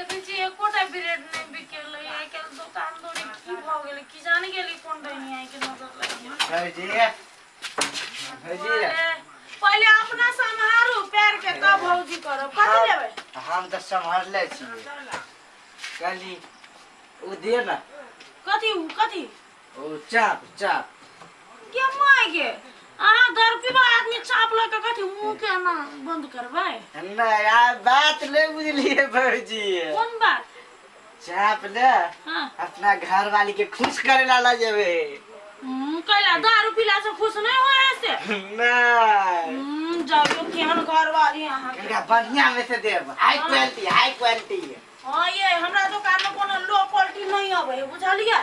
देखै छी एकोटा ब्रेड नहि बिकेलै। आइ काल्हि दोकान दौरी की भऽ गेलै की जाने गेली, कोन डैनी के नजर लागि गेलै। भौजी, भौजी। अरे, पहिले अपना सम्हारू पैर के तब भौजी करब। कथी लेबै? हम तऽ सम्हारले छियै। कहली ओ दिअ ने। कथी? उ कथी? ओ चाप, चाप। के माय गे, अहाँ दर पीबा आदमी चाप लऽ के कथी मुँह के एना बंद करबै? नहि, आ बात नहि बुझलियै भौजी। कोन बात? चाप ले अपना घर वाली के खुश करे ला ला जेबे। कैला दारू पीला से खुश नहीं होय है से? नहीं। जाओ, केहन घर वाली अहाँ के। कनिका बढ़िया में से देब, हाई क्वालिटी, हाई क्वालिटी। हाँ, ये हमरा दुकान में कोनो लो क्वालिटी नहीं आवे है, बुझलिए?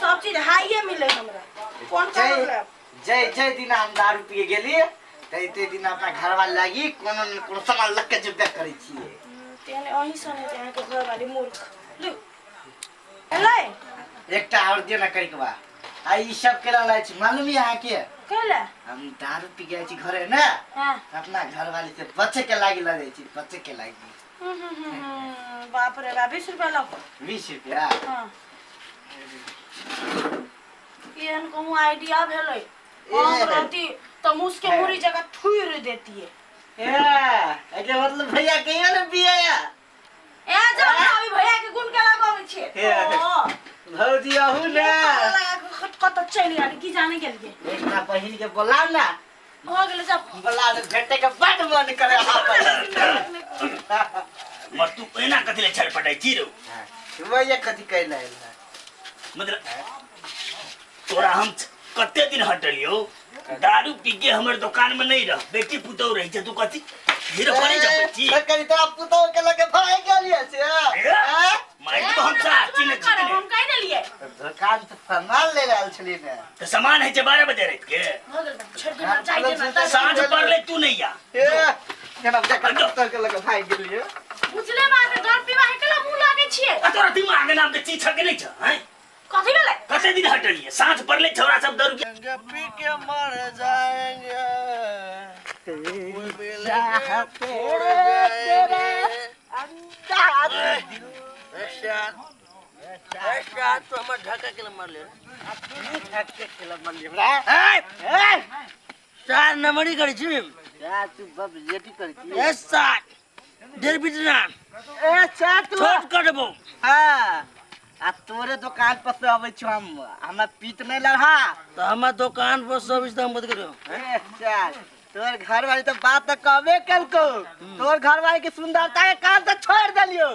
सब चीज हाईए मिले हमरा। कोन जय कलर लेब? जय जय दिन हम दारू पिए गेलिए तै ते दिन अपना घर वाली लागी कोनो न कोनो सामान लग के जेबे करै छियै। तेहने अहीं सने छै अहाँके घर वाली मूर्ख। लू एलै। एकटा और दियौ ने करिकबा। आ ई सब केना लै छी मालूम ये अहाँके? कैला? हम दारू पी जाइ छी घरे ने, अपना घर वाली से बचे के लागी लऽ जाइ छी, बचे के लागी। बाप रे बाप, 20 रुपया लग। 20 रुपया? हाँ, एहन कहूँ आइडिया भेलै, हम रहती तऽ मुस के मुरी जगह थुइर देतियै। ए, एके मतलब भैया कहियो ने पिए या। ए जाओ ना, अभी भैया के गुण के लगाबै छियै। हे। ओ, भौजी, अहू ने लगा के कत चलि गेल की जाने गेलियै। एकटा बहिन के बोलाउ ने। भऽ गेलै, जा। बोला ने, भेटे के बड मन करे। मर तू एना कथी ले छटपटाइ छी रौ? भैया कथी कैला? मतलब तोरा हम कते दिन हटलियौ, दारू पी के हमर दुकान में नहीं रह, बेटी पुतहु रही छै, तू कथी हीरो बनी जबै छी? करी तोरा पुतहु के लगे भाग गेलियै से? ए? मारि तो हम सा चिन्ह करब हम कहि देलियै। दुकान से सामान ले रहल छलियै ने। तऽ सामान होइ छै 12 बजे राति के? भऽ गेल, छोड़ि दियौ, जाइ दियौ ने। साँझ पड़ले, तू नहीं आ। ए केना जकर पुतहु के लगे भाग गेलियै? बुझले बात है, दारू पीबा है केला मुँह लागै छियै। आ तोरा दिमाग नाम के चीज छ कि नहीं छ? हैं, कथी भेलै? कते दिन हटलिए, साँझ पड़ले, छौड़ा सब दारू के पी के मर जाएंगे, कोई मिलेंगे छोड़ जाएंगे। ए शान, तो हमर ढका के मारले। ए चार नंबरी करै छी। जा तू बब जेटी करै छी। ए सात डेढ़ बीट ना। ए चा तू छोट कर देबो। हाँ, आ तोरे दुकान पर से अबै छौ हम, हमरा पीत नहीं लड़हा। तो हमर दुकान पर सब इस दाम बंद करियो। ए चल, तोर घर वाली तो बात तो कहबे कलको। तोर घर वाली के सुंदरता के कारण तो छोड़ देलियो।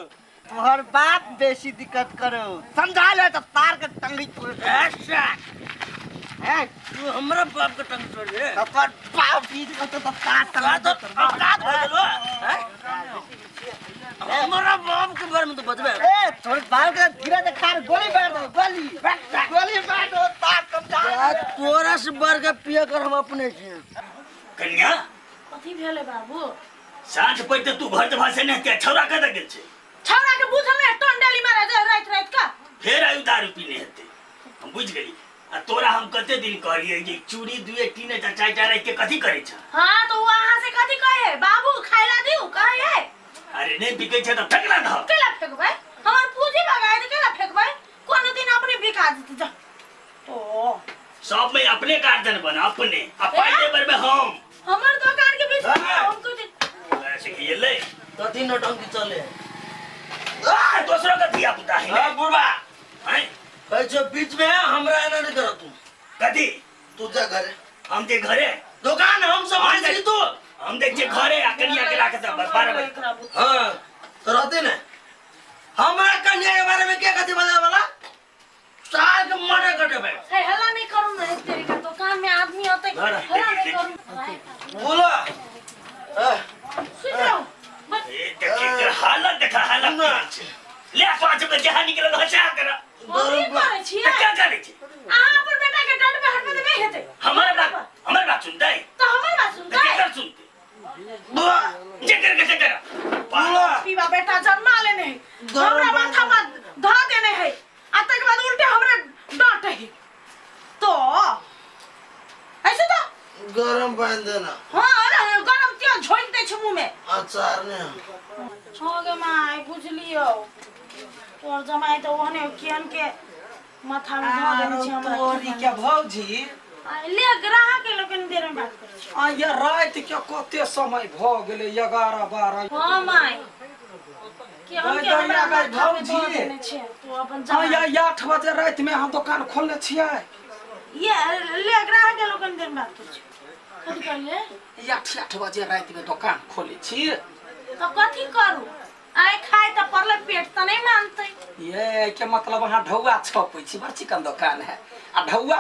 तोहर बाप बेसी दिक्कत करो, समझा ले तो तार के टंगी तोड़ दे। ए सात ए तू हमरा बाप के टंग छोड़ दे। तो तोर बाप बीच में तो तार का तला तो औकात भऽ गेलो हैं? हमरा बाप के बारे में तो बतबे। ए, तोर बाप के धीरे से खार गोली मार दो, गोली गोली मार दो, तार समझा ले। तोरा से बढ़ के पिए कर हम अपने छी। कन्या। कथी भेलै बाबू? साँझ पड़ते तू घर से भाषे नहीं ते, छौड़ा कतऽ गेल छै? छौड़ा के बुझल नहि, टंडेली मारे जाय राति राति का। फेर आयु दारू पीने हेतै, हम बुझि गेली। आ तोरा हम कते दिन कहलियै जे चूड़ी दुए तीने टा चारि टा राखि के कथी करै छ? हाँ, तो वो अहाँ से कथी कहे है बाबू? खाय ला दिउ कहे है। अरे नहीं बिकै छै तऽ फेकला दह। केला फेकबै? हमर पूंजी भगाए दे, केला फेकबै? कोनो दिन अपने बिका जेतै, जा तो। सब में अपने गार्जियन बन अपने, आ पाई देबर में हम। हमर दुकान के बीच में हम कथी ऐसे की एलै? कथी नौटंकी चले? आ दोसरो के धिया पुता है। हाँ बुढ़बा। हैं? कहै छौ बीच में हमरा एना नहीं कर तू। कथी? तू जा घरे। हम जे घरे? दुकान हम सम्हालै छी तू। हम देख जे घरे आ कनिया के राखत 12 बजे। हाँ तो रहते ने, हमरा कन्या के बारे में क्या कथी बजाय वाला साल के मर्डर कर देबै। हे, हल्ला नहीं करू ना, एक तरीका दुकान में आदमी होते। ना, ना। हल्ला नहीं करू। बोलो। सुन रहो बस। ए देखी एकर हालत देखा, हालत ना। की छै। ले 5 बजे जहाँ निकलल हंसा कर। हम की करै छियै? क्या करै छी? अहाँ अपन बेटा के डंड में हटबे तऽ नहि हेतै। हमर बात, हमर बात सुनतै? तऽ हमर बात तऽ सुनतै? केकर सुनतै? जेकर के जेकर। बोलो। पीवा बेटा जन्मा लेने है, हमरा माथा में धऽ देने है, आ तकर बाद उल्टे हमरा डांटे है। तो ऐसे तो गरम पानी देना। हाँ, अरे गरम तेल झोंकि दै छै मुँह में। अचार ने। हाँ गे माय, बुझलियौ। तोर जमाई तऽ ओहने केहन के माथा में धऽ देने छै हमरा। तोरी के भौजी। आ, ले ग्राहक के लोकनि देर में बात करै छै। आ ये राति के कते समय भऽ गेलै 11 12। हाँ माय, केहन के हमरा गई दैया गई माथा में धऽ भौजी। देने छै तू अपन आ जमाई। ये 8 बजे राति में हम दुकान खोलने छियै। ये ले ग्राहक के लोकनि देर में बात करै छै। कथी कहलियै? 8 बजे राति में दुकान खोले छी। तऽ कथी करू? आइ खाय तऽ पड़लै, पेट तऽ नहि मानतै। ये के मतलब अहाँ ढौआ छपै छी, बड़ चिकन दुकान है आ ढौआ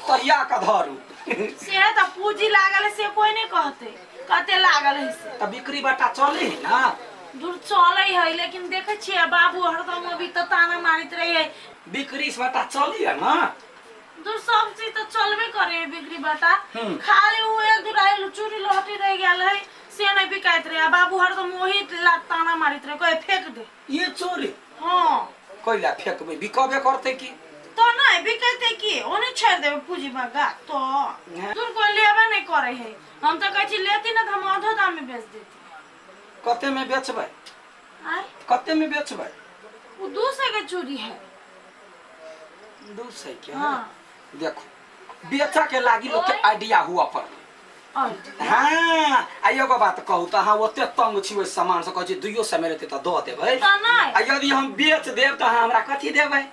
तहिया के धरू। से तऽ पूंजी लागल है से कोई नहीं कहतै कते लागल है से। तऽ बिक्री बटा चले है ना? दूर चलै है, लेकिन देखै छियै बाबू हरदम अभी तऽ ताना मारैत रहै है। बिक्री बटा चले है ना? दूर सब चीज तऽ चलबे करे है बिक्री बटा। खाली उ एक दू आयल चूड़ी लहटी रह गेल है से नहीं बिकाइत रहे, आ बाबू हरदम वही ताना मारैत रहे, कहे फेंक दे ये चोरी। हाँ कैला फेंकबै, बिकबे करतै की? तो नहीं बिकैते की, ओने छोड़ देबै पूंजी बगा तो दूर कोई लेबे नहीं करे है। हम तो कहै छी लेती ना तऽ हम आधो दाम में बेच देती। कते में बेचबै? आय कते में बेचबै? वो 200 के चूड़ी है। 200 के? हाँ। देखो बेचा के लागी लोग के आइडिया हुआ पर। हाँ आ एगो बात कहू तऽ अहाँ ओते तंग छी ओहि सामान से, कहै छी 200 में रहतै तऽ दऽ देबै। तऽ नहि आ यदि हम बेच देब तऽ अहाँ हमरा कथी देबै?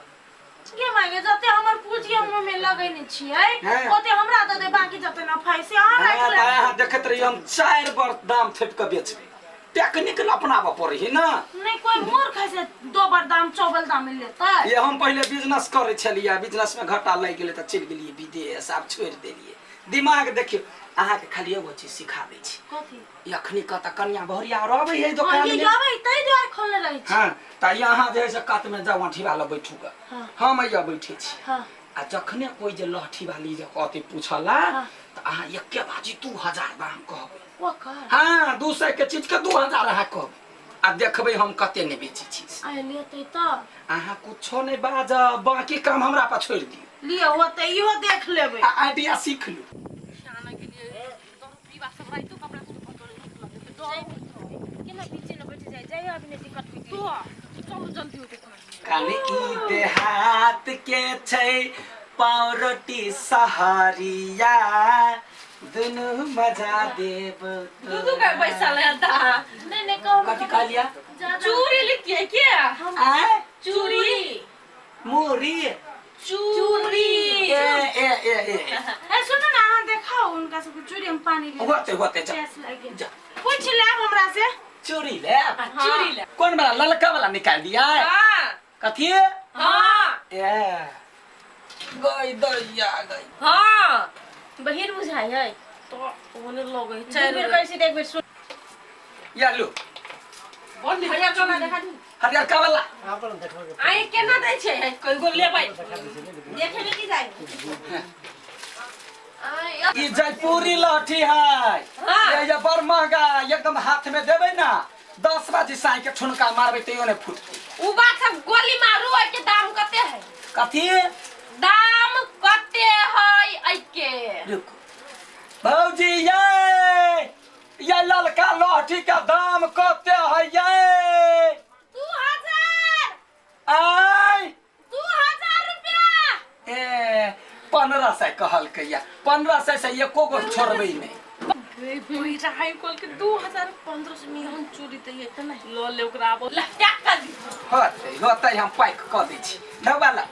के मांगे जते हमर पूंजी हम में लगैने छियै ओते हमरा दऽ दे, बाकी जते नफा है से अहाँ राखि हाँ, लेब। तऽ अहाँ देखैत रहियै हम 4 बार दाम थोपि कऽ बेचबै। टेक्निक अपनाबऽ पड़ै है ना। नहीं कोई मूर्ख है से 2 बार दाम चौबल दाम में लेतै। ये हम पहिले बिजनेस करै छलियै, बिजनेस में घाटा लागि गेलै तऽ चलि गेलियै विदेश, आब छोड़ि देलियै। दिमाग देखियौ, अहाँके खाली एगो चीज सिखा दै छी। कथी? अखनी कतऽ कनिया बहुरिया रहबै है दोकान में? में। अबै ताहि दुआरे खोलने रहै छी। हाँ तऽ यहाँ जे है से कात में जाउ अँठी वाला बैठू ग। हम एहिया बैठे छी। हाँ। आ जखने कोई जे लहठी वाली जे कहतै पूछला तऽ अहाँ एके बाजी 2000 दाम कहबै। हाँ 200 के चीज के 2000 अहाँ कहबै आ देखबै हम कते नहि बेचै छी। आइ लेतै तऽ अहाँ कुछो नहि बाजब, बाकी काम हमरा पर छोड़ि दियौ। लिअ ओते इहो देख लेबै। आ आइडिया सीख लू। काली ई देहात के छै पावरोटी सहारिया, दुनू मजा देब। दू का पैसा लेता। नहीं नहीं कहू। कथी कहलिया? चूड़ी लिखिए के? आय चूड़ी मोरी चूड़ी। ए ए ए ए ए सुनो ना, अहाँ देखाउ हुनका सबके चूड़ी, हम पानी ले होते होते जा जा पूछ लेब हमरा से। चूड़ी लेब? चूड़ी लेब। कौन वाला ललका वाला निकाल दिया? हां कथी? हां ए गई दैया गई। हां बहिन बुझाय है तो ओने लगे चार बेर कैसे देख बेर सुन। या लो बोल हरियर वाला देखा दी। हरियर का वाला आई केना दै छै? कई गो लेबै देखे में की जाय? ई जयपुरी लाठी है। ये बड़ महंगा, एकदम हाथ में देबै ना 10 बाजी साई के ठुनका मारबै तैयो नहीं फूटतै। उ बात सब गोली मारू के दाम कते है? कथी दाम कते है ऐके? रुको भौजी, ये ललका लाठी का दाम कते है? ये 2000। आय 2000 रुपया। ए 1500 कहलकै या 1500 से एको गो छोड़बै नहीं। पैसा हाई कॉल के 2000 1500 में हम चोरी त ये त नहीं ल ले ओकरा आबो ला क्या कर दी। होतै होतै हम पैक क दै छी ढौवाला।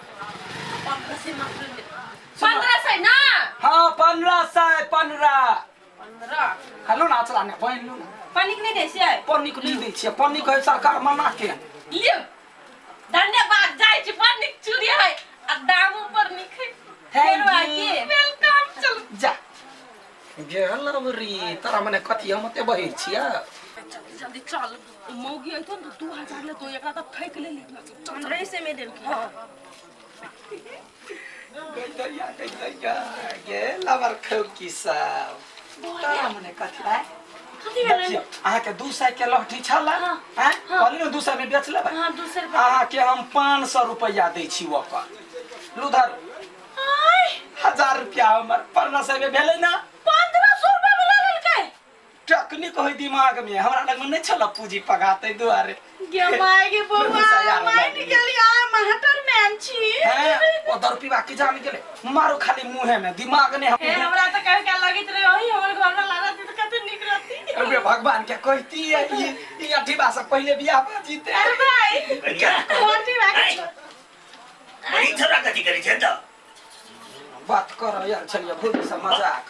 1500 मात्र 1500 ना? हां 1500 15 15 हेलो ना चला ने बहिन लू ना। पनिक नहीं दै छियै? पनिक नहीं दै छियै, पनिक है सरकार मना के। लियो धन्यवाद, जाइ छी पनिक चूड़ी है आ दाम ऊपर निक है। Thank you welcome. चल जा गेल री तोरा मने कथी हम ओते बहिर छियै। जल्दी जल्दी चल, मौगी अइतो न 2000 ले तो एकरा त ठैक ले ले। 1500 में देलकै। हां गई दैया गई दैया गेल अबर खौकी सब तोरा मने कथी है? कथी भेलै? अहाँ के 200 के लहठी छला हैं कहली ने 200 में बेच लेबै। हां 200 रुपया। अहाँ के हम 500 रुपया दै छी ओकर। लू धर 1000 रुपया हमर 1500 में भेलै ना? 1500 रुपया में लऽ लेलकै। टेक्निक है दिमाग में, हमरा लग में नहीं छल पूंजी पगा तै दुआरे। गे my गे बौआ, माइन गेली दरपीबा की जान गेले मारो खाली मुंहे में दिमाग ने हे हमरा तो कहे के लगैत रहे ओही हमर घर में लागत त कते नीक रहती। अरे भगवान के कहती है ई ई अठीबा से पहले बियाह भऽ जीते। अरे भाई कनिया अठी बा के छोड़। बड़ी छोरा कथी करै छै तऽ बात कर यार छलिए भूल से मजाक।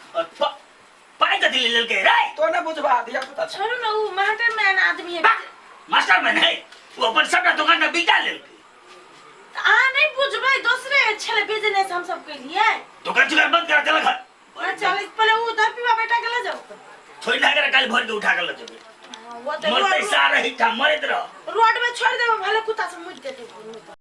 पाइ कथी ले लेलकै रे? तो ने बुझबा दिया पुता छै। छोड़ू ना, उ मास्टर मैन आदमी है। मास्टर मैन है वो अपन सबटा दुकान में बिका लेलकै। अहाँ नहीं बुझबै, दोसरे छले बिजनेस हम सब केलिए। दुकान चुकान बंद करा देलक हन। चल पहले उ दर पीवा बेटा के ले जाओ। थोड़ी ना करा काल भर के उठा के ले जेबै। वो तो मरतै सारा हिठा मरैत रह। रोड में छोड़ देबै, भले कुत्ता से मुइत देतै।